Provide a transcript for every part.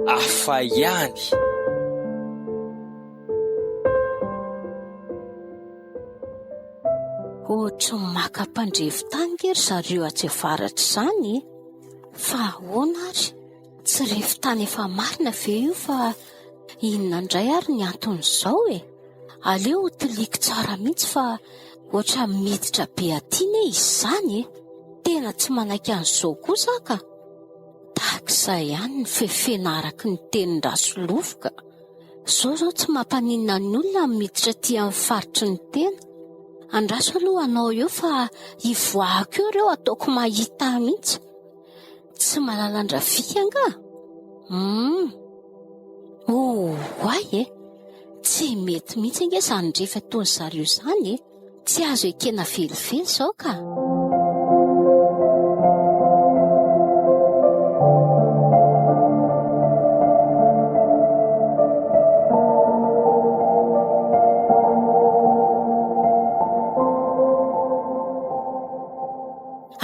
Hafa ihany. Ohatry ny maka mpandrevy tany nge ry zareo atsy avaratra izany e! Fa ahoana ary? Tsy revy tany efa marina ve io fa inona indray ary ny anton'izao e? Aleo ho tiliako tsara mihitsy fa ohatran'ny miditra be aty ne izy izany e! Tena tsy manaiky an'izao kosa aho ka! Tahaka izay ihany ny fefena araka ny tenin-dRasolofo ka! Izao izao tsy mampaninona ny olona ny miditra aty amin'ny faritry ny tena. Andraso aloha anao eo fa hivoahako eo ireo ataoko mahita ahy mihitsy. Tsy mahalala an-dRafika angaha? Hum. Oay e! Tsy mety mihitsy ange izany refy ataon-dry zareo izany e! Tsy azo ekena velively izao ka!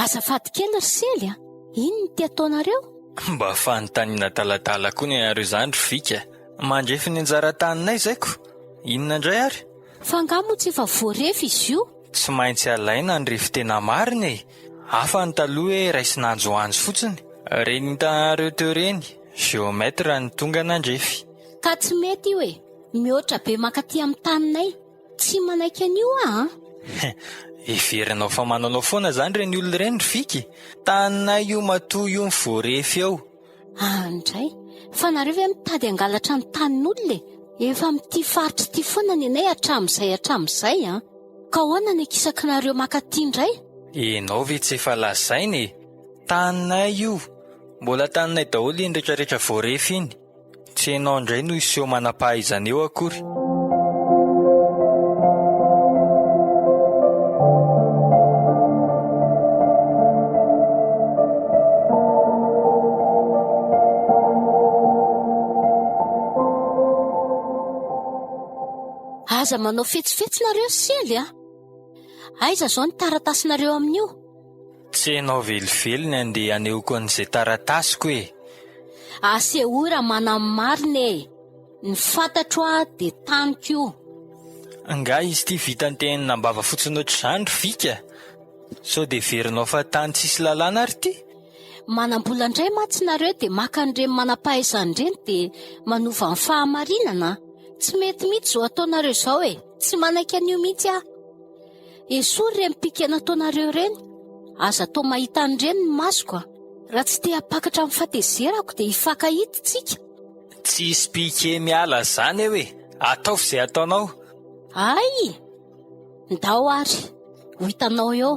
Azafady kely ry Sely a! Inona ity ataonareo? Mba fanontaniana adaladala koa ny anareo izany ry Vika. Mandrefy ny anjara taninay izay ko! Inona indray ary? Fa angaha moa tsy efa voarefy izy io? Tsy maintsy alaina ny refy tena marina e! Hafa ny taloha hoe raisina anjoanjo fotsiny. Ireny hitanareo teo ireny, géomètre no tonga nandrefy. Ka tsy mety io e! Mihoatra be mankaty amin'ny taninay. Tsy manaiky an'io aho an! Heverinao fa manaonao foana izany ireny olona ireny ry Viky? Taninay io matoa io ny voarefy eo. Andray! Fa nareo ve mitady hangalatra ny tanin'olona e? Efa amin'ity faritra ity foana ny anay hatramin'izay hatramin'izay an! Ka ahoana ny akisakinareo maka aty indray? Enao ve tsy efa lazaina e? Taninay io! Mbola taninay daholo iny retraretra voarefy iny. Tsy enao indray no hiseho manam-pahaizana eo akory. Aza manao fetsifetsy nareo Sely a! Aiza izao ny taratasinareo amin'io? Tsy enao velively ny andeha hanehoako an'izay taratasiko e! Asehoy raha manam marina e! Ny fantatro a dia taniko io. Angaha izy ity vita ny am-bava fotsiny ohatr'izany ry Vika? Sao dia heverinao fa tany tsisy lalàna ary ity? Manam-bola indray mantsy nareo dia maka an'ireny manam-pahaizana ireny dia manova ny fahamarinana a! Tsy mety mihitsy izao ataonareo izao e! Tsy manaiky an'io mihitsy aho. Esory ireny pique nataonareo ireny. Aza atao mahita an'ireny ny masoko a. Raha tsy te hampakatra ny fahatezerako dia hifankahita tsika. Tsisy pique miala zany eo e! Ataovy izay ataonao. Hay! Ndao ary. Ho hitanao eo.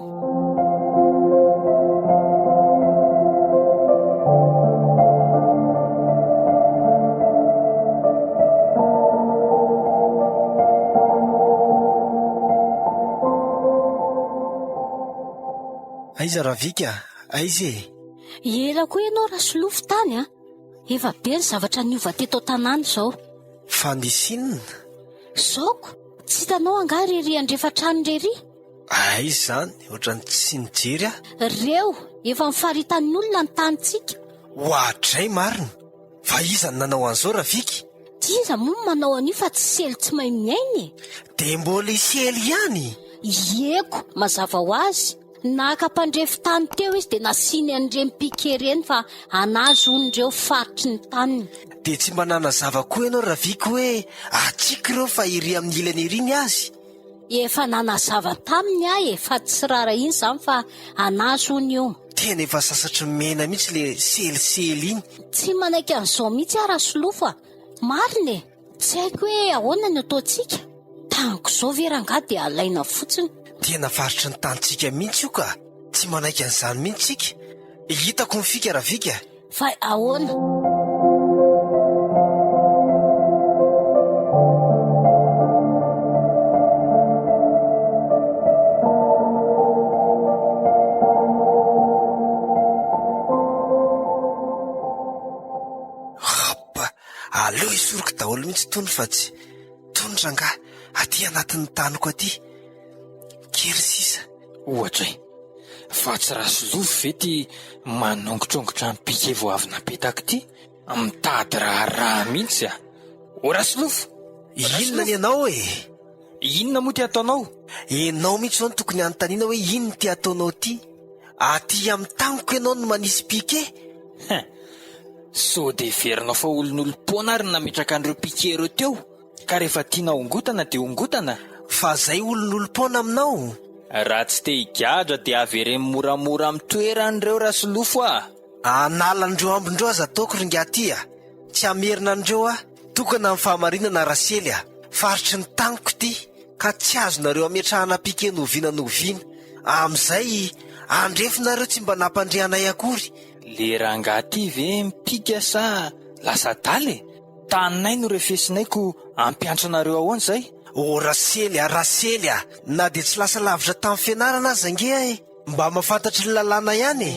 Aiza Ravika? Aiza e? Ela koa ianao Rasolofo tany a! Efa be ny zavatra niova teto an-tanàna izao. Fa nisy inona? Zao ko, tsy hitanao angaha rery andrefa-trano rery? Aiza izany? Ohatran'ny tsy nijery aho. Reo, efa nifaritan'ny olona ny tanintsika. Oadray marina! Fa iza no nanao an'izao Raviky? Iza moa no manao an'io fa tsy sely tsy mahay miaina e! Dia mbola i Sely ihany? Ieko, mazava ho azy. Naka mpandrefy tany teo izy dia nasiany an'ireny piquet ireny fa an'azy hono ireo faritry ny taniny. Dia tsy mba nanazava koa ianao Raviky hoe atsika ireo fa ery amin'ny ilany ery ny azy? Efa nanazava taminy aho e, fa tsy raharahiany izany fa an'azy hono io. Tena efa sasatry ny mena mihitsy le selisely iny. Tsy manaiky an'izao mihitsy aho Rasolofo a! Marina e! Tsy haiko hoe ahoana ny ataontsika? Taniko izao ve rangahy dia alaina fotsiny? Tena faritry ny tanintsika mihitsy io ka! Tsy manaiky an'izany mihitsy tsika. Hitako ny fika Ravika. Fa ahoana? Hop! Aleo esoriko daholo mihitsy itony fa tsy tony rangahy aty anatin'ny taniko aty. Kely sisa. Ohatra e! Fa tsy Rasolofo ve ty manongotrongotra ny piquet vao avy napetaka ity? Mitady raharaha mihitsy a! O Rasolofo! Inona ny anao e? Inona moa ty ataonao? Enao mihitsy izao no tokony hanontaniana hoe inona ity ataonao ity? Aty amin'ny taniko ianao no manisy piquet? Hein! Sao dia heverinao fa olon'olom-poana ary ny nametraka an'ireo piquet ireo teo? Ka rehefa tiana hongotana dia hongotana? Fa zay olon'olom-poana aminao? Raha tsy te higadra dia avereno moramora amin'ny toerany ireo Rasolofo a! Hanala an'ireo ambiny ireo aza ataoko ry ingahy ty a! Tsy hamerina an'ireo aho. Tokana amin'ny fahamarinana Rasely a! Faritry ny taniko ity ka tsy azonareo ametrahana piquet n'oviana n'oviana. Amin'izay andrefinareo tsy mba nampandre anay akory. Le rangahy ty ve mipika sa lasa adala e? Taninay no refesinay ko ampiantso anareo ahoana izay? Oh Rasely a, Rasely a! Na dia tsy lasa lavitra tamin'ny fianarana aza ange aho e! Mba mahafantatry ny lalàna ihany e!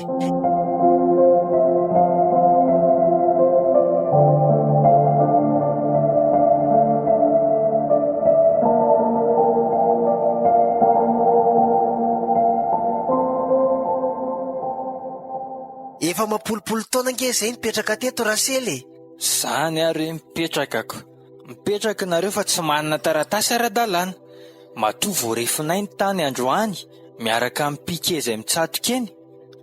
Efa amam-polopolo taona ange izay nipetraka teto Rasely e! Zany ary hoe mipetraka ko. Mipetraka nareo fa tsy manana taratasy ara-dalàna. Matoa voarefinay ny tany androany miaraka amin'ny piquet izay mitsatoka eny,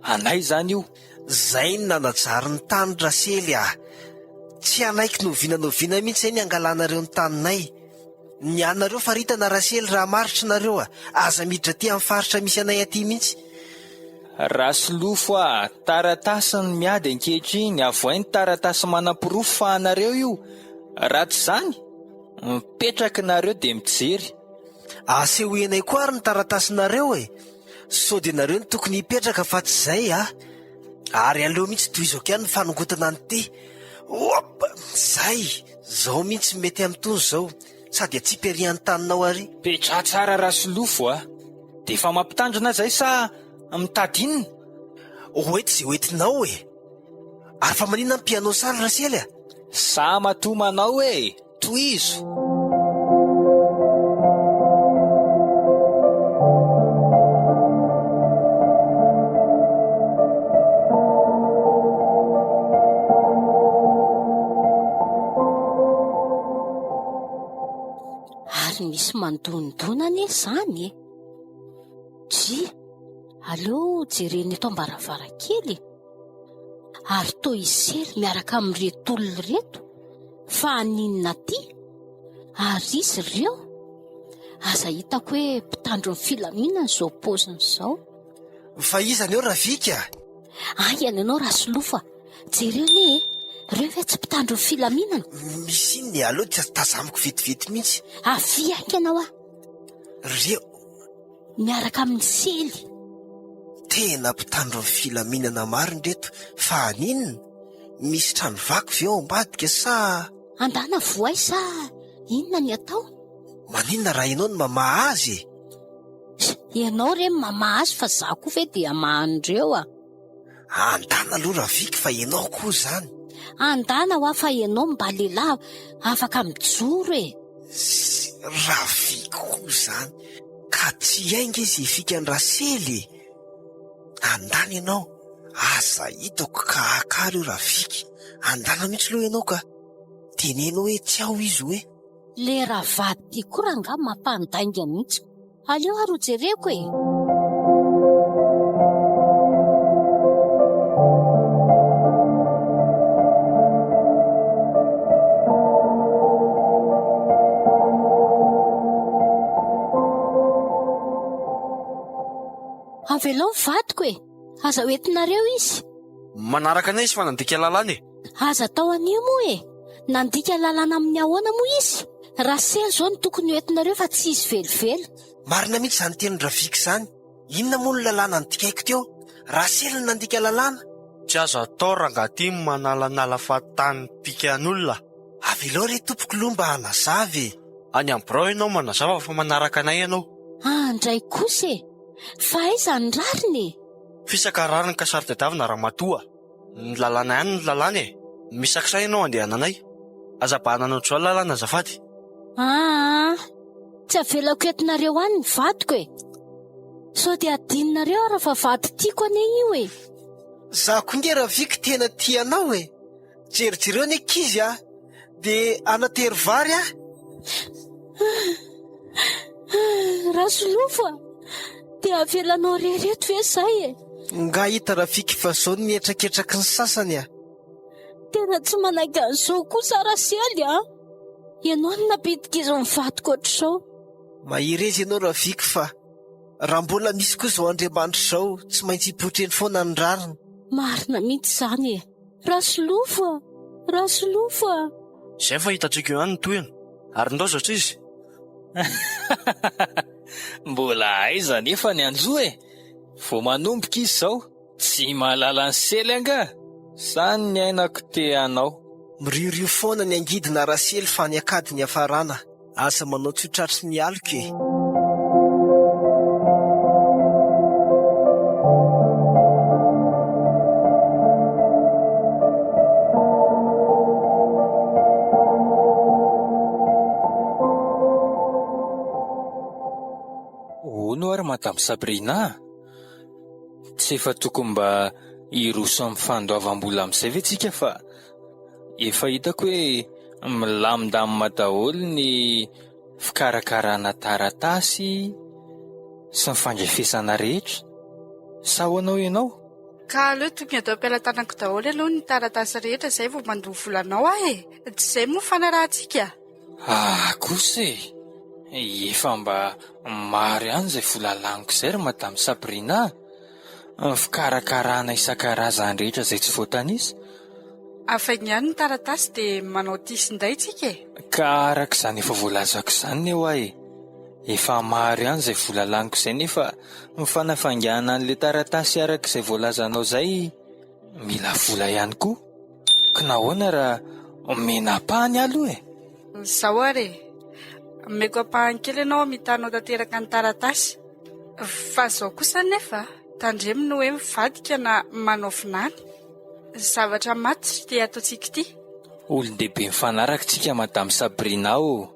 anay izany io. Zay no nanajary ny tany Rasely ah! Tsy hanaiky n'oviana n'oviana mihitsy zay ny hangalanareo ny taninay. Ny anareo faritana Rasely raha maritry nareo ah! Aza miditra aty amin'ny faritra misy anay aty mihitsy. Rasolofo ah! Taratasy no miady ankehitriny, avoay ny taratasy manaporofo fa anareo io, raha tsy izany, mipetraka nareo dia mijery. Asehoy anay koa ary ny taratasinareo e! Sao dia nareo no tokony hipetraka fa tsy izay ah! Ary aleo mihitsy tohizako ihany ny fanongotana an'ity. Hop! Zay! Zao mihitsy mety amin'itony zao. Sady atsipy ery an-taninao ary. Petraha tsara Rasolofo a! Dia efa mampitandrina zay sa mitady inona? Hoety ze hoentinao e! Ary fa maninona ny piano sary Rasely a? Za matoa manao e! Tohizo! Ary misy mandondona anie izany e! Dry, aleo jerena eto am-baravarankely e! Ary toa i Sely miaraka amin'ireto olona ireto, fa haninona aty? Ary izy ireo? Aza hitako hoe mpitandro ny filaminana izao paoziny izao. Fa iza ny eo Ravika? Aingana ianao Rasolofo a! Jereo anie e! Ireo ve tsy mpitandro ny filaminana? Misy inona e? Aleo dia tazamiko vetivety mihitsy. Avia haingana hoa! Reo. Miaraka amin'ny sely. Tena mpitandro ny filaminana marina ireto fa haninona? Misy trano vaky ve ao ambadika sa. Andana voay sa inona ny atao? Maninona raha ianao no mamaha azy e? Ianao re no mamaha azy fa za koa ve dia hamaha an'ireo a! Andana aloha Raviky fa ianao koa izany. Andana hoa fa ianao mba lehilahy afaka mijoro e! Raviky koa izany. Ka tsy hay nge ze fikan'i Rasely e! Andana ianao, aza hitako ka akaro io Raviky. Andana mihitsy aloha ianao ka. Teneno hoe tsy ao izy hoe. Le ravady ty koa rangaha mampandainga mihitsy. Aleo ary ho jereko e! Avelao ny vadiko e! Aza hoentinareo izy! Manaraka anay izy fa nandika lalàna e! Aza atao an'io moa e! Nandika lalàna amin'ny ahoana moa izy? Rasely izao no tokony hoentinareo fa tsy izy velively. Marina mihitsy izany tenin-dRaviky izany. Inona moa no lalàna nodikaiko teo? Rasely no nandika lalàna. Tsy azo atao rangahy ty ny manalanala fahatany dikan'olona. Avelao re tompoko loha mba hanazava e! Any amin'ny birao ianao manazava fa manaraka anay ianao. Andray kosa e! Fa aiza ny rariny e? Fisaka rariny ka saro-tadiavina ramatoa. Ny lalàna ihany no lalàna e! Misaksa ianao andehananay. Aza bahanana ohatr'izao ny lalàna azafady. Aa! Tsy avelako entinareo any ny vadiko e! Sao dia adinonareo ary fa vady tiako anie io e! Za koa nge Raviky tena tia anao e! Jerijereo ny ankizy a! Dia anatery vary aho. Rasolofo a! Dia avelanao irery eto ve izay e? Nga hita Rafiky fa zao ny hetraketraky ny sasany a! Tena tsy manaiky an'izao kosa Rasely a! Ianao no nampidika izy mivadika ohatr'izao. Mahereza ianao Raviky fa raha mbola misy koa izao Andriamanitra izao tsy maintsy hipoitra eny foana ny rariny. Marina mihitsy izany e! Rasolofo a! Rasolofo a! Izay fa hitantsika eo ihany ny tohiny. Ary ndao zatra izy. Mbola aiza anefa ny hanjo e! Vao manomboka izy izao. Tsy mahalala an'i Sely angaha? Zany ny ainako te hanao. Miriorio foana ny angidina Rasely fa any akady ny hafarana. Aza manao tsy ho tratry ny aloka e! Hono ary Madame Sabrina a! Tsy efa tokony mba hiroso amin'ny fandoavam-bola amin'izay ve tsika fa efa hitako hoe milamindamina daholo ny fikarakarana taratasy sy ny fandrefesana rehetra. Sa ahoana hoy ianao? Ka aleo tokony atao am-pelatanako daholo aloha ny taratasy rehetra izay vao mandoa volanao aho e! Tsy izay moa fanarahantsika? Ah kosa e! Efa mba maro ihany izay vola laniko izay ry Madame Sabrina a! Ny fikarakarana isan-karazany rehetra izay tsy voatanisa. Afaingano ihany ny taratasy dia manao tia sy nday tsika e! Ka araka izany efa voalazako izany ne hoa e! Efa maro ihany izay vola laniko izay nefa ny fanafaingana an'ilay taratasy araka izay voalazanao izay mila vola ihany koa. Ka nahoana raha omena ampahany aloha e? Izao ary e! Omeko ampahany kely ianao hamitanao tanteraka ny taratasy. Fa izao kosa anefa, tandremo ny hoe mivadika na manao vinany. Zavatra matotra ity ataontsika ity. Olon-dehibe mifanaraka tsika Madame Sabrina ô!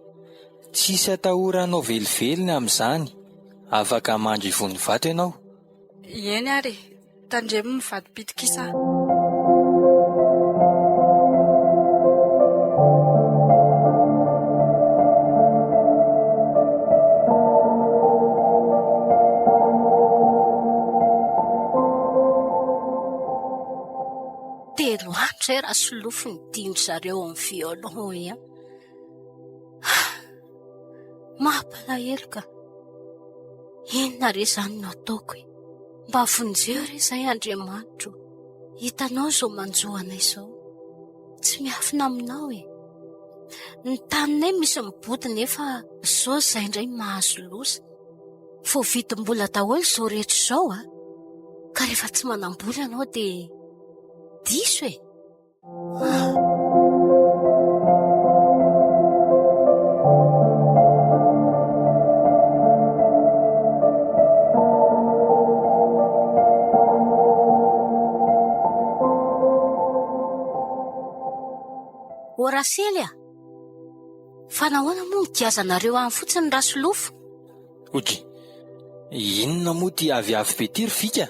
Tsisy atahoranao velively ny amin'izany. Afaka mandry ivon'ny vato ianao. Eny ary e! Tandremo mivadi-pitokisa. Telo andro izay Rasolofo nidin-dry zareo amin'ny violon ihany. Mampalahelo ka. Inona re izany no ataoko e? Mba vonjeo re izay Andriamanitro. Hitanao izao manjo anay izao. Tsy miafina aminao e. Ny taninay misy mibodo nefa izao izay indray mahazo loza. Voavidim-bola daholo izao rehetra izao a. Ka rehefa tsy manam-bola ianao dia diso e. Ô Rasely a! Fa nahoana moa no giazanareo any fotsiny Rasolofo? Ok. Inona moa ty aviavy be ty ry Fika?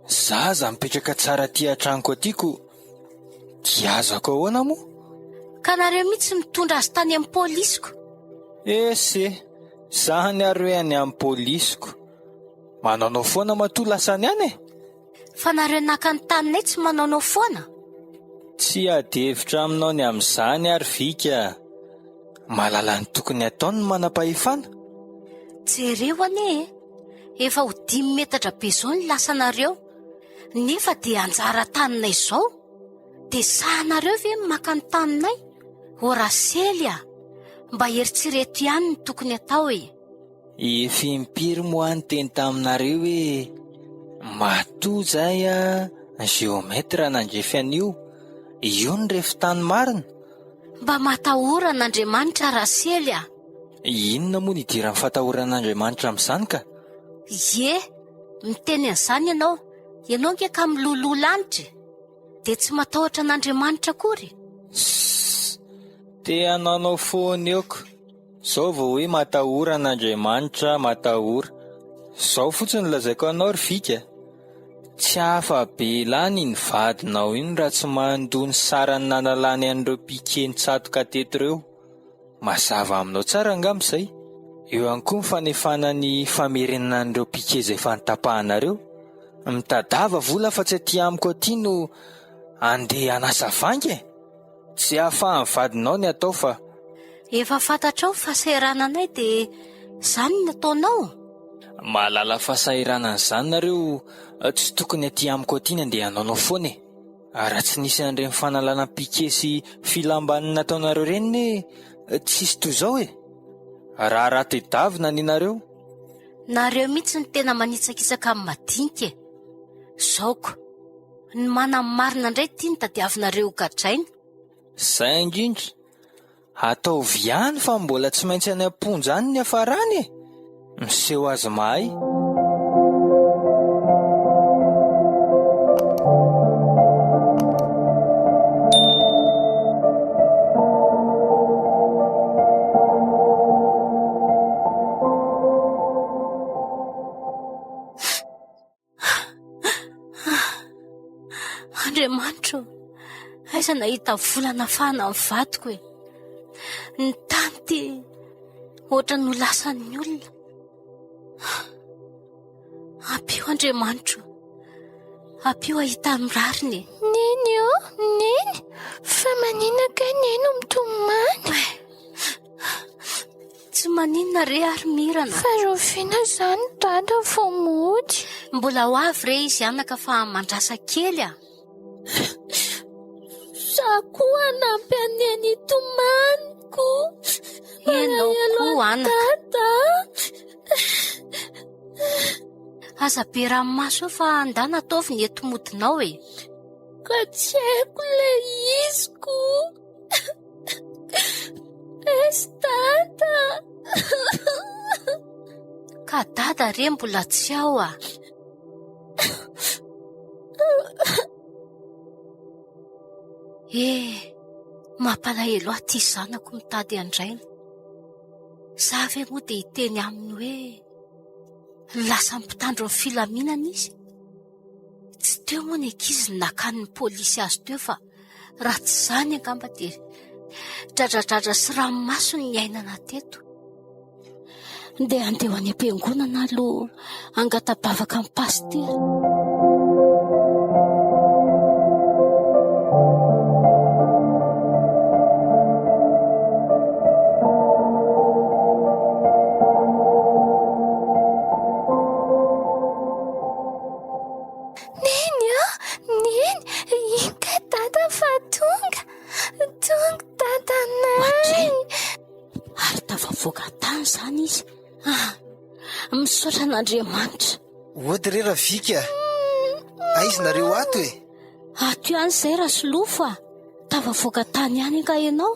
Zaza mipetraka tsara aty an-tranoko aty ko giazako ahoana moa? Ka nareo mihitsy mitondra azy tany amin'ny polisiko. Ese, zany ary hoe any amin'ny polisiko. Manaonao foana matoa lasany any e! Fa nareo naka ny taninay tsy manaonao foana? Tsy ady hevitra aminao ny amin'izany ary Vika a! Mahalala ny tokony hataony ny manam-pahefana. Jereo anie e! Efa ho dimy metatra be izao ny lasanareo, nefa dia anjara taninay izao. Dia sahinareo ve ny maka ny taninay? Ô Rasely a! Mba eritrereto ihany ny tokony hatao e! Efa impiry moa aho niteny taminareo hoe matoa zay a géomètre nandrefy an'io, io ny refin-tany marina. Mba matahora an'Andriamanitra Rasely a! Inona moa ny idiran'ny fatahorana an'Andriamanitra amin'izany ka? Ie, miteny an'izany ianao, ianao ange ka miloloha lanitra e! Dia tsy matahotra an'Andriamanitra akory? Sss! Te hanaonao foana eo ko! Zao vao hoe matahora an'Andriamanitra, matahora. Zao fotsiny no lazaiko anao ry Vika, tsy afa-be lany iny vadinao iny raha tsy mandoa ny sarany nanalany an'ireo piquet nitsatoka teto ireo. Mazava aminao tsara angamba izay. Eo ihany koa ny fanefana ny famerenana an'ireo piquet izay efa notapahanareo. Mitadava vola fa tsy aty amiko aty no andeha hanasa vangy e! Tsy ahafahan'ny vadinao ny atao fa. Efa fantatrao ny fahasahirananay dia izany no ataonao? Mahalala fahasahiranana izany nareo tsy tokony aty amiko aty ny andeha hanaonao foana e! Raha tsy nisy an'ireny fanalana piquet sy filam-baniny nataonareo ireny ne tsisy toy izao e! Raharaha tedavina ny nareo. Nareo mihitsy no tena manitsakitsaka amin'ny madinika e! Zaoko. Ny manamarina indray ity no tadiavinareo ho gadraina. Zay indrindra. Ataovy ihany fa mbola tsy maintsy any am-ponja any ny hiafarany e! Miseho azy mahay. Andriamanitro, aiza nahita vola nafahana ny vadiko e? Ny tany ty ohatran'ny ho lasan'ny olona. Ampio Andriamanitro, ampio hahita ny rariny e. Neny ô, Neny, fa maninona kay Neny no mitomany? Tsy maninona re ary Mirana. Fa rahoviana izany Dada vao mody? Mbola ho avy re izy anaka fa mandrasa kely a. Za koa hanampy an'i Neny hitomany ko. Ianao koa anaka. Dada. Aza be ranomaso eo fa andana ataovy ny enti-modinao e. Ka tsy haiko ilay izy ko. Aiza dada? Ka dada re mbola tsy ao ah. Eh, mampalahelo ahy ity zanako mitady an-drainy. Za ve moa dia hiteny aminy hoe lasa mpitandro ny filaminana izy? Tsy teo moa ny ankizy no nakan'ny polisy azy teo fa raha tsy izany angamba dia dradradradra sy ranomaso ny niainana teto. Ndeha handeha ho any am-piangonana aloha hangata-bavaka amin'ny pasitera. Neny a! Neny! Iny kay dada fa tonga! Tonga dadanay! Ohatray! Ary tafavoaka tany izany izy. Ah! Misaotra an'Andriamanitra. Ody re Ravika! Aiza nareo ato e? Ato ihany izay Rasolofo a! Tafavoaka tany ihany angaha ianao?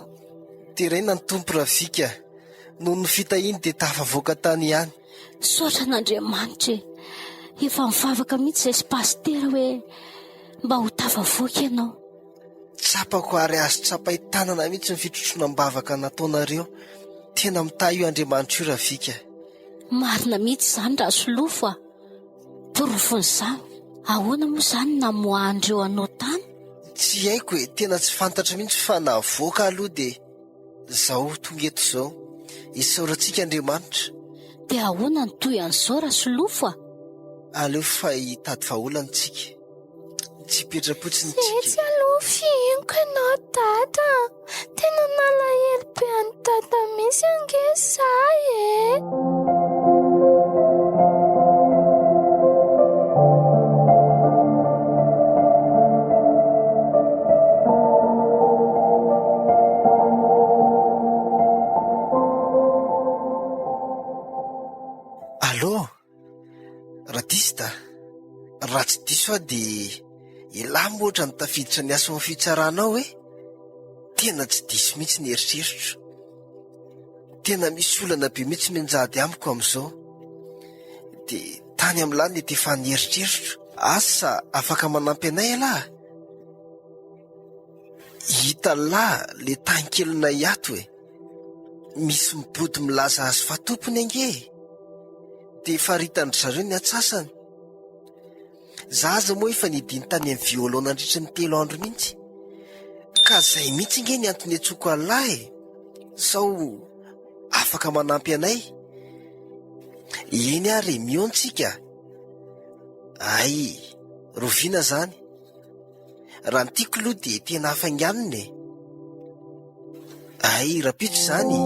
Deraina ny Tompo Ravika! Noho ny fitahiany dia tafavoaka tany ihany. Misaotra an'Andriamanitra e! Efa nivavaka mihitsy izay sy pasitera hoe mba ho tafavoaka ianao. Tsapako ary azo tsapain-tanana mihitsy ny fitrotroana am-bavaka nataonareo. Tena mitahy io Andriamanitra io Ravika. Marina mihitsy izany Rasolofo a! Porofon'izany, ahoana moa izany namoahan'ireo anao tany? Tsy haiko e, tena tsy fantatro mihitsy fa navoaka aloha dia Zao tonga eto zao. Isaorantsika Andriamanitra. Dia ahoana ny toy an'izao Rasolofo a? Aleo fa hitady vahaolana tsika. Tsy hipetra-potsiny tsika. Etsy aloha fihiniko ianao Dada a! Tena nalahelo be an'i Dada mihitsy ange za e! Allô, Radista, raha tsy diso aho dia elah moa ohatran'ny tafiditra niasa ao amin'ny fitsarana ao e? Tena tsy diso mihitsy ny eritreritro. Tena misy olana be mihitsy mianjady amiko amin'izao. Dia tany amin'lah ny etefan'ny eritreritro. Asa afaka manampy anay ialahy? Hitan'lah le tany kelinay ato e. Misy mibodo milaza azy fa tompony ange e. Dia faritan-dry zareo ny atsasany. Za aza moa efa nidiny tany amin'ny violon nandritry ny telo andro mihitsy. Ka zay mihitsy nge ny antony iantsoako an'lah e! Sao afaka manampy anay? Eny ary e, mihaona tsika. Ay, roviana zany? Raha ny tiako aloha dia tena hafainganina e! Ay, rahampitso izany!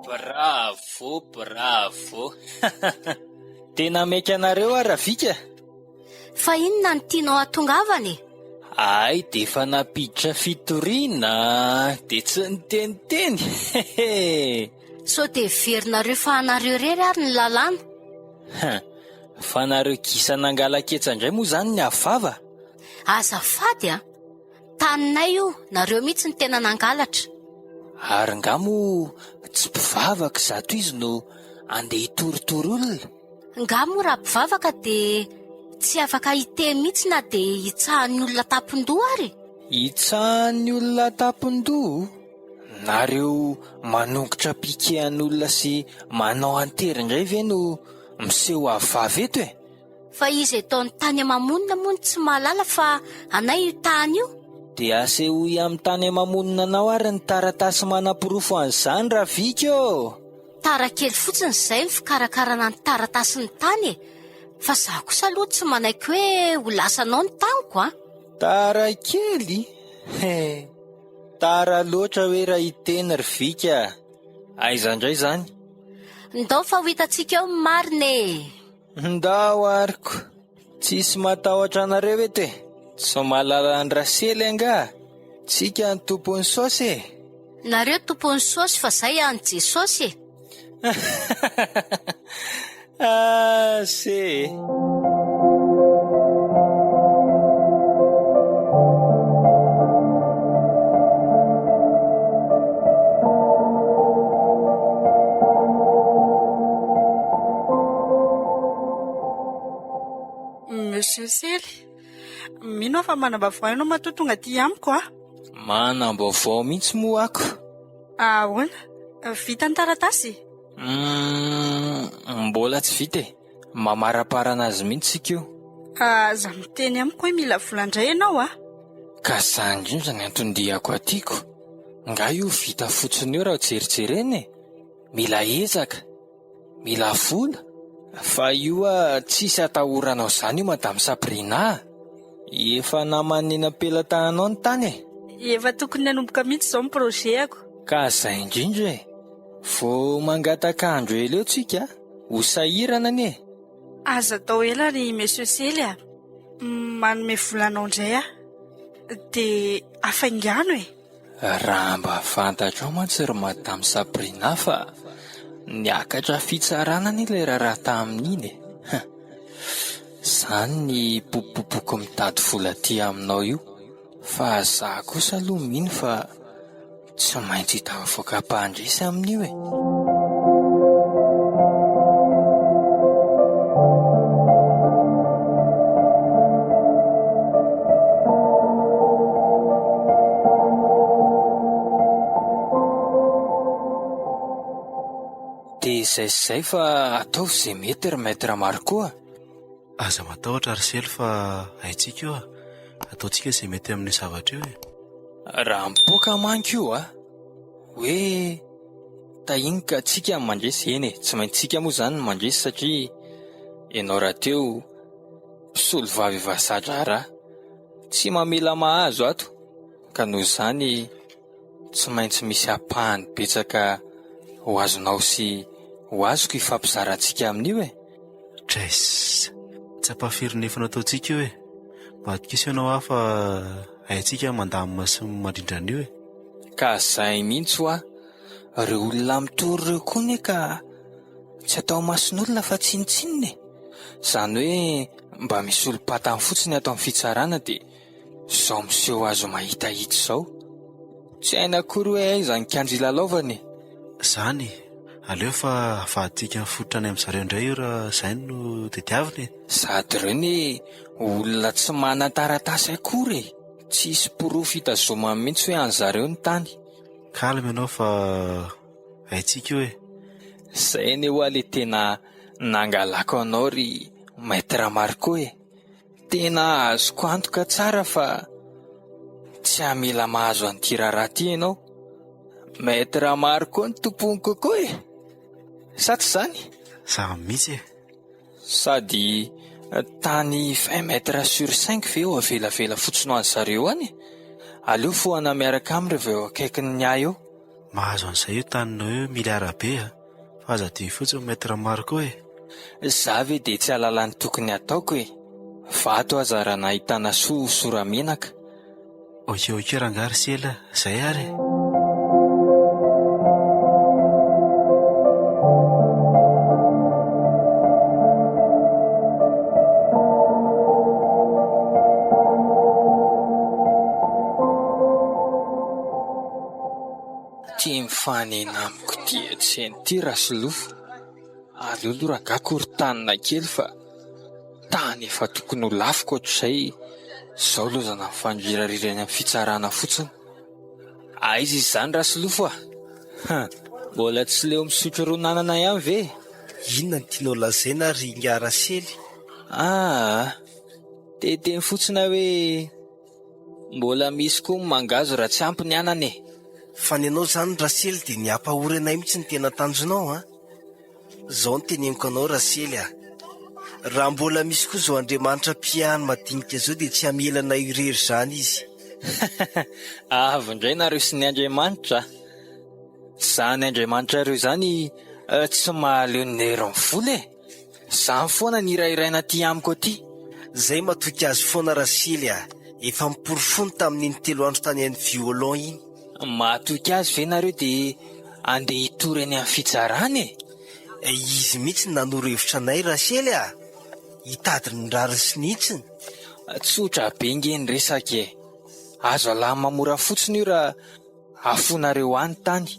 Bravo, bravo! Tena maika anareo aho Ravika! Fa inona no tianao hahatongavana e? Hay dia efa nampiditra fitoriana dia tsy niteniteny hehe. Sao dia heverinareo fa anareo irery ary ny lalàna? Hein, fa nareo gisa nangala-ketsa indray moa izany ny avo vava? Azafady a! Taninay io, nareo mihitsy no tena nangalatra. Ary nga moa tsy mpivavaka izato izy no andeha hitoritory olona? Nga moa raha mpivavaka dia tsy afaka hiteny mihitsy na dia hitsahan'ny olona tampon-doha ary e? Hitsahan'ny olona tampon-doha? Nareo manongotra piquet an'olona sy manao antery indray ve no miseho avo vava eto e? Fa iza eto ny tany ama-monina moa no tsy mahalala fa anay io tany io? Dia asehoy amin'ny tany ama-monina anao ary ny taratasy manaporofo an'izany Ravika ô! Tara kely fotsiny izay ny fikarakarana ny taratasin'ny tany e! Fa za kosa aloha tsy manaiky hoe ho lasanao ny taniko an! Tara kely? He! Tara loatra hoe raha hiteny ry Vika a! Aiza indray izany? Ndao fa ho hitantsika eo ny marina e! Ndao ary ko! Tsisy matahotra anareo eto e! Tsy mahalala an-dRasely angaha? Tsika ny tompon'ny saosy e! Nareo tompon'ny saosy fa zay an'i Jesosy e! Ase e! Monsieur Sely, mino aho fa manam-baovao ianao matoa tonga aty amiko a. Manam-baovao mihitsy moa ako. Ahoana? Vita ny taratasy? Humm, mbola tsy vita e. Mamaraparana azy mihitsy isika io. Aza miteny amiko hoe mila vola indray ianao a. Ka zany indrindra ny anton-diako aty ko. Nga io vita fotsiny eo raha jerijerena e. Mila ezaka. Mila vola? Fa io a tsisy atahoranao zany io madame Sabrina a! Efa naman'ny eny am-pelatananao ny tany e! Efa tokony hanomboka mihitsy izao ny projet-ako. Ka zay indrindra e! Vao mangataka andro ela eo tsika ho sahirana anie e! Aza atao ela ry Monsieur Sely a! Manome vola anao indray aho. Dia afaingano e! Raha mba fantatrao mantsy ry Madame Sabrina fa niakatra fitsarana anie ilay raharaha tamin'iny e! Zany ny popopoko mitady vola aty aminao io fa za kosa aloha mino fa tsy maintsy hitavoaka mpandresy amin'io e! Dia izay sy izay fa ataovy izay mety ry Maître Marco a! Aza matahotra ry Sely fa haintsika io a! Ataontsika izay mety amin'io zavatra io e! Raha mipoaka manko io a! Hoe tahiny ka tsika ny mandresy, eny e, tsy maintsy tsika moa izany no mandresy satria ianao rahateo mpisolovava efa za-draharaha, tsy mamela mahazo ato ka noho izany tsy maintsy misy ampahany betsaka ho azonao sy ho azoko hifampizarantsika amin'io e. Jess, tsy ampahafiry ny efa nataontsika io e, mba atokiso ianao aho fa haintsika ny mandamina sy ny mandrindra an'io e. Ka zay mihitsy hoa, reo olona mitory reo koa ne ka tsy atao imason'olona fa tsinontsinona e! Zany hoe mba misy olom-patany fotsiny ato amin'ny fitsarana dia zao miseho azy mahitahita izao. Tsy haina akory hoe aiza ny kianja ilalaovana e! Zany e! Aleo fa avadika mifototra any amin-dry zareo indray io raha izay no tediavina e. Sady ireo anie olona tsy manan-taratasy akory e! Tsisy porofo hitazomany mihitsy hoe an'zareo ny tany. Calme ianao fa haintsika io e. Zay anie hoa le tena nangalako anao ry Maître Marco e! Tena azoko antoka tsara fa tsy hamela mahazo an'ity raharaha ity ianao. Maître Marco no tompon'i Coco e! Sa tsy izany? Zany mihitsy e! Sady tany vingt mètres sur cinq ve ho avelavela fotsiny ho an'zareo any e? Aleo fohana miaraka aminy reveo eo akaikin'ny ahy eo. Mahazo an'izay io taninao io milliard be a! Fa aza adino fotsiny Maître Marco e! Za ve dia tsy hahalala ny tokony hataoko e! Vato aza raha nahitana soa hosora-menaka. Ok ok rangahy ry sela zay ary e! Ty mifanena amiko ty etsy ity Rasolofo. Aleo aloha rangahy korontanina kely fa tany efa tokony ho lafiko hatrizay izao lozana mifandrirarira eny amin'ny fitsarana fotsiny. Aiza izy izany Rasolofo a? Ha, mbola tsy leo misotro ron'anana ihany ve? Inona no tianao lazaina ry ingahy Rasely? Aa, te hiteny fotsiny aho hoe Mbola misy koa ny mangahazo raha tsy ampy ny anana e! Fa ny anao izany Rasely dia ny hampahory anay mihitsy no tena tanjonao an! Izao no teneniko anao Rasely a! Raha mbola misy koa izao Andriamanitra mpiahy ny madinika izao dia tsy hamela anay ho irery izany Izy. Avy indray nareo sy ny Andriamanitra a! Izany Andriamanitrareo izany tsy mahaleo ny herin'ny vola e! Zany foana ny hirahiraina aty amiko aty. Zay matoky azy foana Rasily a! Efa miporofony tamin'iny telo andro tany any violon iny. Matoky azy ve nareo de andeha hitory eny amin'ny fitsarana e? Izy mihitsy no nanoro hevitra anay Rasely a! Hitady ny rariny sy ny hitsiny. Tsotra be nge ny resaka e! Azo alama mora fotsiny io raha afonareo any tany.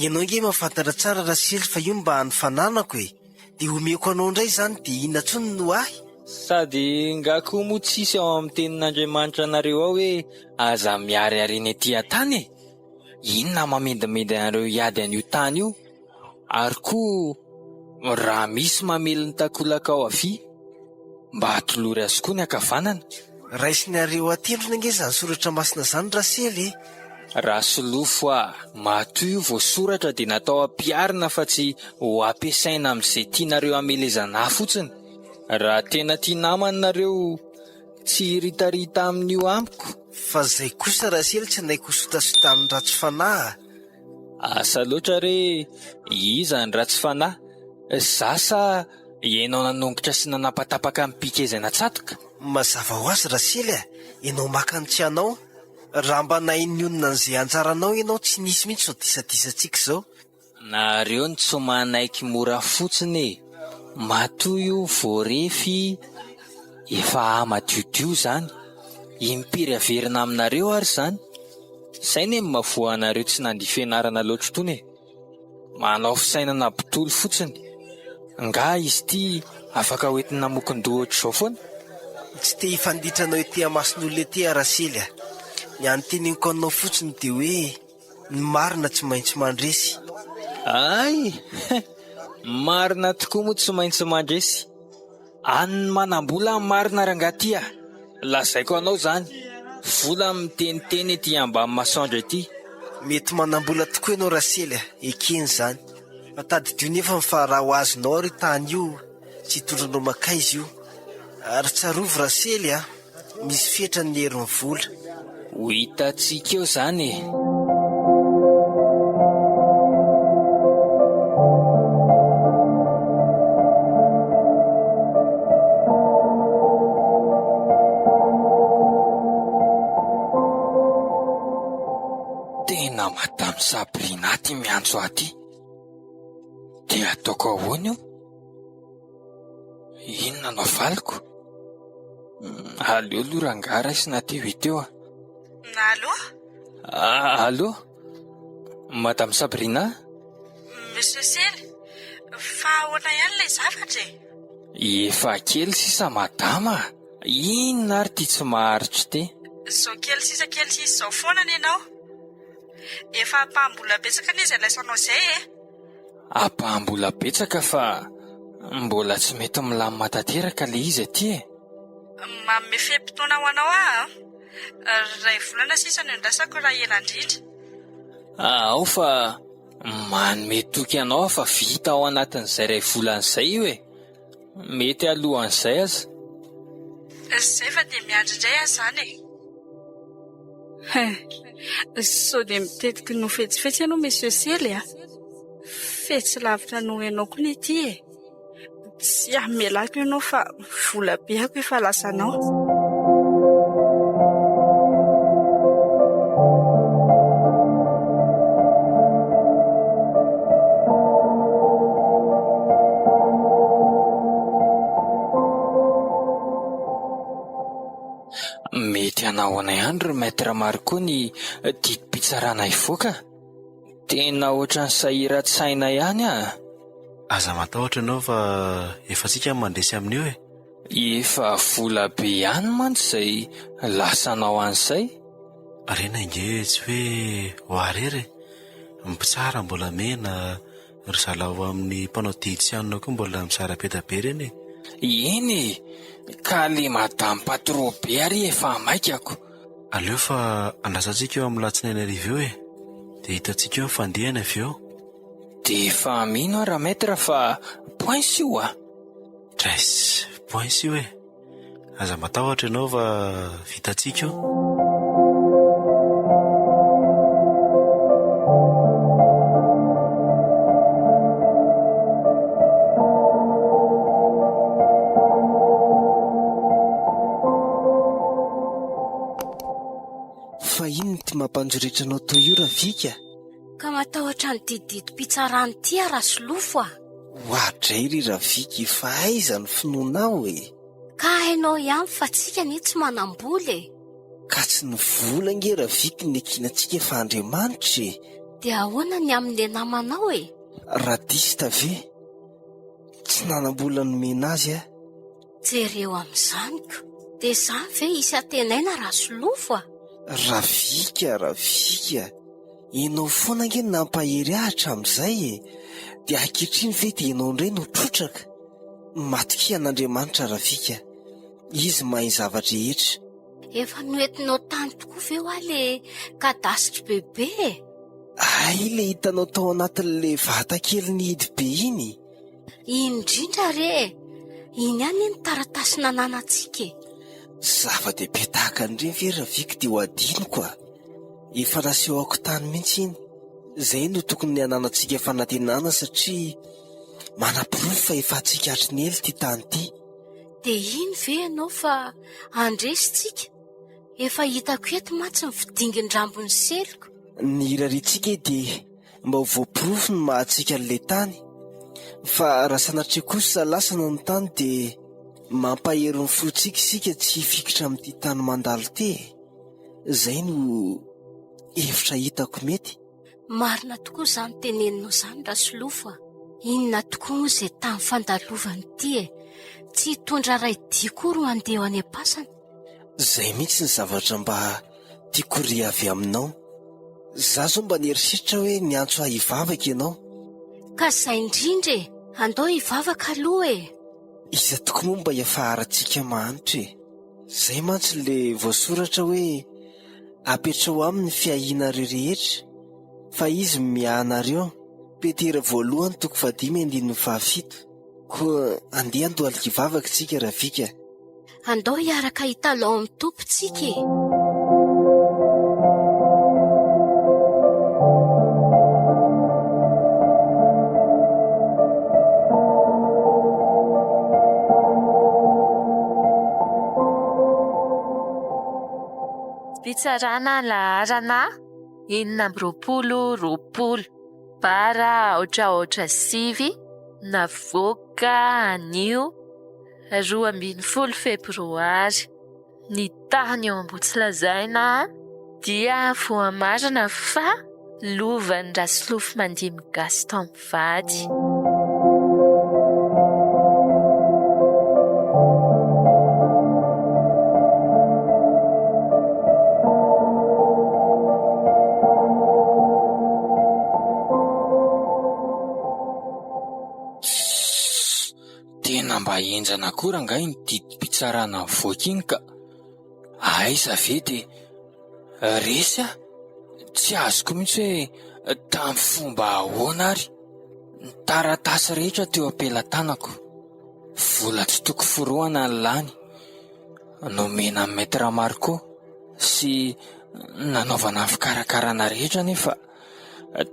Ianao nge mahafantatra tsara Rasely fa io mba hany fananako e! Dia omeko anao indray izany dia inona intsony no ahy? Sady nga koa moa tsisy ao amin'ny tenin'Andriamanitra anareo ao hoe aza mihary harena ety an-tany e! Inona mamendimendy anareo hiady an'io tany io? Ary koa raha misy mamely ny takolakao havia mba atolory azy koa ny ankavanana. Raisinareo an-tendrony ange izany soratra masina izany Rasely e! Rasolofo a! Matoa io voasoratra dia natao hampiharina fa tsy ho ampiasaina amin'izay tianareo hamelezana ahy fotsiny. Raha tena tia namana nareo tsy hiritarita amin'io amiko. Fa zay kosa Rasely tsy naiko ho sotasotan'ny ratsy fanahy a! Asa loatra re iza ny ratsy fanahy, za sa ianao nanongotra sy nanapatapaka ny pique izay natsatoka? Mazava ho azy Rasely a! Ianao maka ny tsy anao. Raha mba nahay nionona an'izay anjaranao ianao tsy nisy mihitsy izao disadisantsika izao. Nareo no tsy manaiky mora fotsiny e! Matoa io voarefy efa ahy madiodio zany, impiry averina aminareo ary zany? Zay ne mavoa anareo tsy nandia fianarana loatra itony e! Manao fisainana botolo fotsiny. Nga izy ity afaka hoentina mokon-doha ohatr'izao foana? Tsy te hifanditra anao ety amason'olona ety aho Rasely a! Ny hany teneniko anao fotsiny dia hoe ny marina tsy maintsy mandresy. Hay! Marina tokoa moa tsy maintsy mandresy. An'ny manambola ny marina rangahy ty a! Lazaiko anao zany, vola miteniteny ety ambany masoandro ety. Mety manambola tokoa ianao Rasely a! Ekena izany. Fa tadidio nefany fa raha ho azonao ary io tany io, tsy hitondra anao mankaiza io. Ary tsarovy Rasely a! Misy fetrany ny herin'ny vola. Ho hitantsika eo izany e! Tena Madame Sabrina ty miantso ahy ty. Dia ataoko ahoana io? Inona no avaliko? Aleo aloha rangahy raisina teo hita eo a. Allo? Allo? Madame Sabrina? Monsieur Sely, fa ahoana ihany ilay zavatra e? Efa kely sisa madama a! Inona ary ity tsy maharitra ity? Izao kely sisa kely sisa izao foana anie ianao. Efa ampaham-bola betsaka anie izay laisanao izay e! Ampaham-bola betsaka fa mbola tsy mety milamina tanteraka ilay izy aty e! Manome fe-potoana ho anao aho an! Iray volana sisa no iandrasako raha ela indrindra. Ao fa manome toky anao aho fa vita ao anatin'izay iray volana izay io e! Mety alohan'izay aza. Izay fa dia miandry indray aho izany e! Sao dia mitetiky ny ho fetsifetsy ianao Monsieur Sely a! Fetsy lavitra noho ianao koa ny ety e! Tsy hamelako ianao fa vola be ako efa lasanao. Mety hanahoana ihany ry Maître Marco ny didim-pitsarana hivoaka? Tena ohatran'ny sahiran-tsaina ihany aho. Aza matahotra ianao fa efa tsika no mandresy amin'io e. Efa vola be ihany mantsy izay lasanao any izay. Reny ange tsy hoe ho ahy irery e. Ny mpitsara mbola mena, Ry zalahy ao amin'ny mpanao didy sy anona koa mbola mizara be da be ireny e! Eny e! Ka le madame patro be ary efa maikako. Aleo fa andrasantsika eo amin'ny latsinainy hariva eo e! Dia hitantsika eo ny fandehany avy eo. Dia efa mino aho ra-maître fa poince io a! Draiss! Poince io e! Aza matahotra ianao fa vitantsika io. Fa inona ity mampanjoretra anao toy io Ravika? Ka matahotra an'ity didim-pitsarana ity aho Rasolofo a! Oadray ry Ravika fa aiza ny finoanao e? Ka hainao ihany fa tsika anie tsy manam-bola e! Ka tsy ny vola ange Ravika no iankinantsika fa Andriamanitra e! Dia ahoana ny amin'ilay namanao e? Radista ve? Tsy nanam-bola nomena azy aho. Jereo amin'izany ko! Dia izany ve hisy antenaina Rasolofo a? Ravika, Ravika, ianao foana ange no nampahery ahy hatramin'izay e! Dia ankehitriny ve dia ianao indray no trotraka? Matokia an'Andriamanitra Ravika, Izy mahay ny zava-drehetra. Efa noentinao tany tokoa ve hoa le cadastre bebe e? Hay le hitanao tao anatin'le vata kely nihidy be iny? Iny indrindra re e! Iny ihany anie ny taratasy nananantsika e! Zava-dehibe tahaka an'ireny ve Raviko dia ho adinoko a! Efa nasehoko tany mihitsy iny. Izay no tokony hananantsika fanantenana satria manaporofo fa efa antsika hatry ny ela ity tany ity. Dia iny ve ianao fa handresy tsika? Efa hitako eto mantsy ny fidingin-drambon'ny seliko. Ny irariantsika dia Mba ho voaporofo ny maha antsika an'ilay tany. Fa raha sanatria kosa lasana ny tany dia mampahery ny fontsika isika tsy hifikitra amin'ity tany mandalo ity e. Izay no hevitra hitako mety. Marina tokoa izany teneninao izany Rasolofo a! Inona tokoa moa izay tany fandalovana ity e! Tsy hitondra ray dia akory ho andeha ho any am-pasana. Izay mihitsy ny zavatra mba tiako re avy aminao. Za zao mba nieritreritra hoe niantso ahy hivavaka ianao. Ka zay indrindra e! Andao hivavaka aloha e! Iza tokoa moa mba hiafaharantsika mahantra e! Zay mantsy le voasoratra hoe apetrao aminy ny fiahianareo rehetra fa izy miahy anareo, Petera voalohany toko fahadimy andininy fahafito. Koa andeha andohalika hivavaka tsika Rafika. Andao hiaraka hitalaho amin'ny Tompo tsika e! Fitsarana laharana 26 20 bara 0 0 9 navoaka anio 12 febroary. Ny tany eo Ambohitsilazaina dia voamarina fa Lovan'i Rasolofomandimby Gaston mivady. Tssss! Tena mba henjana koa rangahy iny didim-pitsarana nivoaka iny ka! Aiza ve dia resy aho? Tsy azoko mihitsy hoe tamin'ny fomba ahoana ary. Ny taratasy rehetra teo am-pelatanako. Vola tsy toko forohana ny lany. Nomena an'i Maître Marco sy nanaovana ny fikarakarana rehetra anefa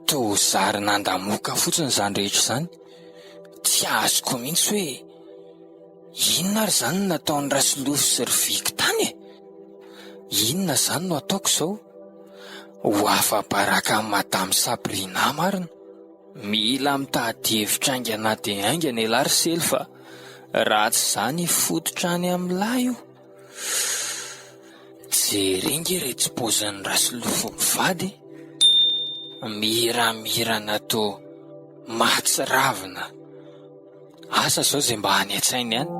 toa zary nandamoka fotsiny izany rehetra izany. Tsy azoko mihitsy hoe Inona ary izany no nataon'i Rasolofo sy ry Viky tany e? Inona izany no ataoko izao? Ho afa-baraka amin'i Madame Sabrina marina. Mila mitady hevitra haingana dia haingana ialahy ry Sely fa raha tsy izany hifototra any amin'lah io. Jereo nge iretsy paozin'i Rasolofo mivady e! Miramirana toa mahatsiravina. Asa zao zay mba any an-tsainy any.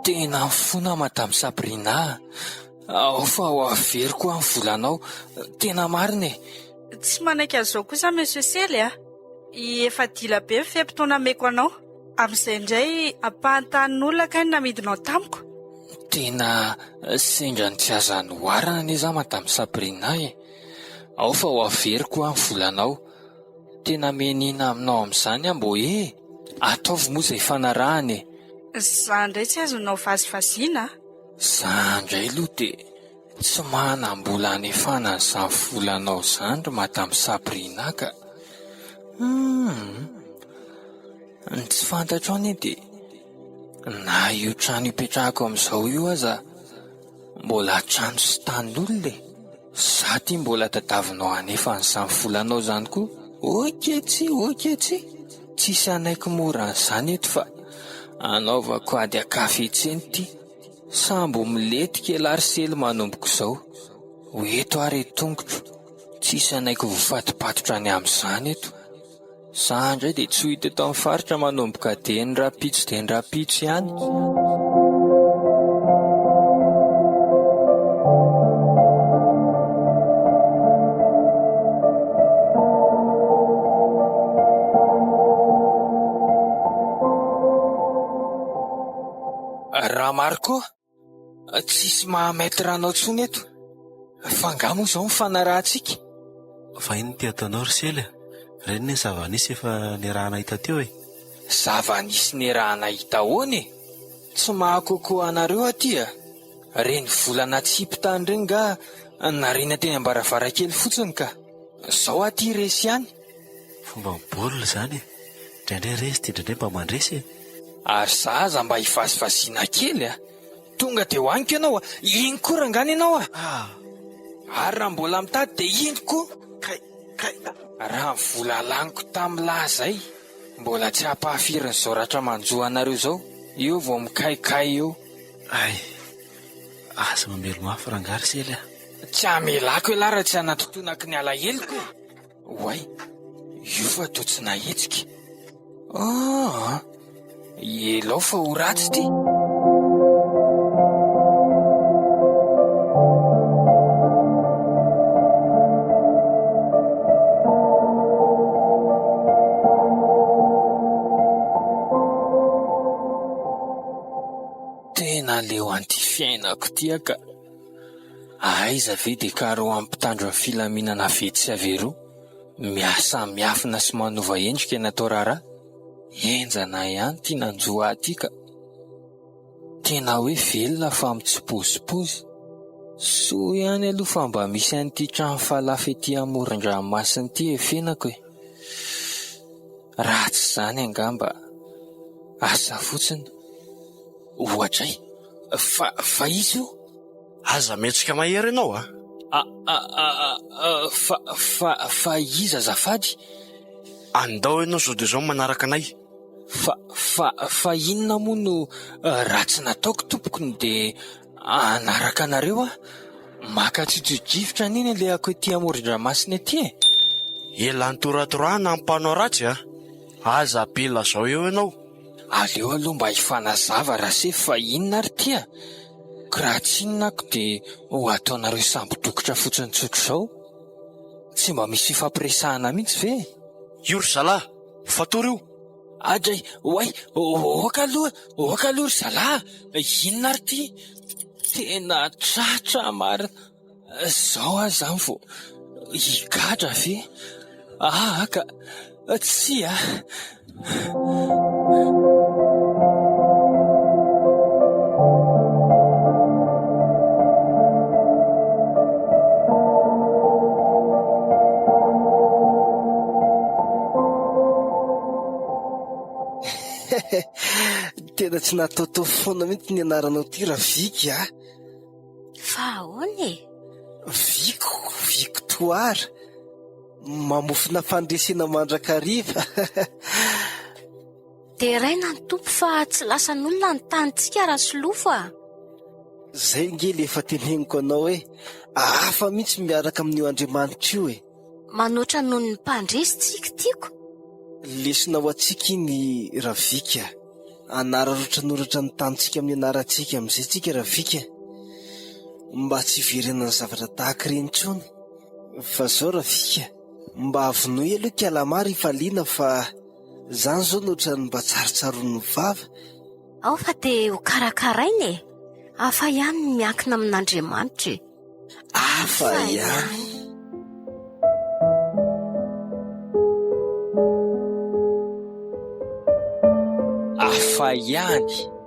Tena mifona Madame Sabrina a! Ao fa ho averiko aho ny volanao, tena marina e! Tsy manaiky an'izao kosa Monsieur Sely a! Efa dila be ny fe-potoana ameko anao. Amin'izay indray ampahan-tanin'olona kay no namidinao tamiko. Tena sendra ny tsy azo anoharana anie za Madame Sabrina e! Ao fa ho averiko hoa ny volanao. Tena mianiana aminao amin'izany aho mbô e! Ataovy moa izay ifanarahana e! Za indray tsy azonao vazivaziana a! Za indray aloha dia Tsy manam-bola hanefana an'izany volanao izany ry Madame Sabrina ka. Humm. Ny tsy fantatrao anie dia na io trano ipetrahako amin'izao io aza mbola trano sy tanin'olona e. Za ty mbola tadavinao hanefa an'izany volanao izany koa. Ok tsi, ok tsi. Tsisy hanaiky mora an'izany eto fa anaovako ady an-kafetsena ity. Sambo milentika elah ry sely manomboka izao. Ho eto aho re tongotro, tsisy hanaiky voafatopatotra ny amin'izany eto. Za indray dia tsy ho hita eto amin'ny faritra manomboka dieny rahampitso dieny rahampitso ihany. Raha Marco, tsisy maha maître anao tsony eto. Fa angaha moa izao ny fanarahantsika? Fa inona ity ataonao ry Sely a? Ireny anie zava-nisy efa niaraha-nahita teo e! Zava-nisy niaraha-nahita ahoana e? Tsy maha coco anareo aty a! Ireny vola natsipy tany ireny nga nariana teny am-baravarankely fotsiny ka! Zao aty resy ihany. Fomba baolina izany e! Indraindray resy dia indraindray mba mandresy e! Ary za aza mba hivazivaziana kely a! Tonga dia hohaniko ianao a! Iny koa rangana ianao a! Ary raha mbola mitady dia iny koa! Kay! Kay! Raha ny vola laniko tamin'lah zay, mbola tsy ampahafirin'izao ratra manjo anareo izao, eo vao mikaikay eo. Hay! Aza mamely mafy rangahy ry sely a! Tsy hamelako ialahy raha tsy hanatotonaky ny alaheloko e! Oay, io fa toa tsy nahetsika. Aa, elao fa ho ratsy ity. Tena leo an'ity fiainako ity aho ka. Aiza ve dia karo amin'ny mpitandro ny filaminana avy etsy sy avy eroa, miasa miafina sy manova endrika ny atao raharaha? Henjana ihany ity nanjo ahy ity ka! Tena hoe velona fa mitsipozipozy. Soa ihany aloha fa mba misy an'ity trano falafa ety amoron-dranomasina ity efenako e! Raha tsy izany angamba asa fotsiny. Ohatray, fa, fa iza io? Aza mihetsika mahery ianao a! A, a, a, a, fa, fa, fa iza azafady? Andao ianao zao dia zao manaraka anay. Fa, fa, fa inona moa no ratsy nataoko tompoko no dia hanaraka anareo aho? Maka tsotso-drivotra anie ny alehako ety amoron-dranomasina ety e! Ela nitoratorahana ny mpanao ratsy a! Aza be lazao eo ianao. Aleo aloha mba hifanazava Rasefo fa inona ary ity a! Ko raha tsy inona ako dia ho ataonareo sambo-dokotra fotsiny tsotr'izao. Tsy mba misy fifampiresahana mihitsy ve e? Io ry zalahy, fatory io! Adray, oay, ok aloha, ok aloha ry zalahy a! Inona ary ity? Tena tratra marina. Zao aho zany vao higadra ve? Aa ka, tsia. Tena tsy nataotao foana mihitsy ny anaranao ity Raviky a! Fa ahoana e? Viko, victoire. Mamofona fandresena mandrakariva. Deraina ny Tompo fa tsy lasan'olona ny tanintsika Rasolofo a! Zay nge le efa teneniko anao hoe hafa mihitsy miaraka amin'io Andriamanitra io e! Manoatra noho ny mpandresy tsika tiako. Lesona ho antsika iny Ravika. Hanararaotra-noratra ny tanintsika amin'ny anarantsika amin'izay tsika Ravika. Mba tsy hiverenan'ny zavatra tahaka ireny intsony. Fa zao Ravika, mba vonoy aloha Ikalamary hifaliana fa zany zao no ohatran'ny mba tsarotsaroan'ny vava. Ao fa dia ho karakaraina e! Hafa ihany ny miankina amin'Andriamanitra e! Hafa ihany. Hafa ihany.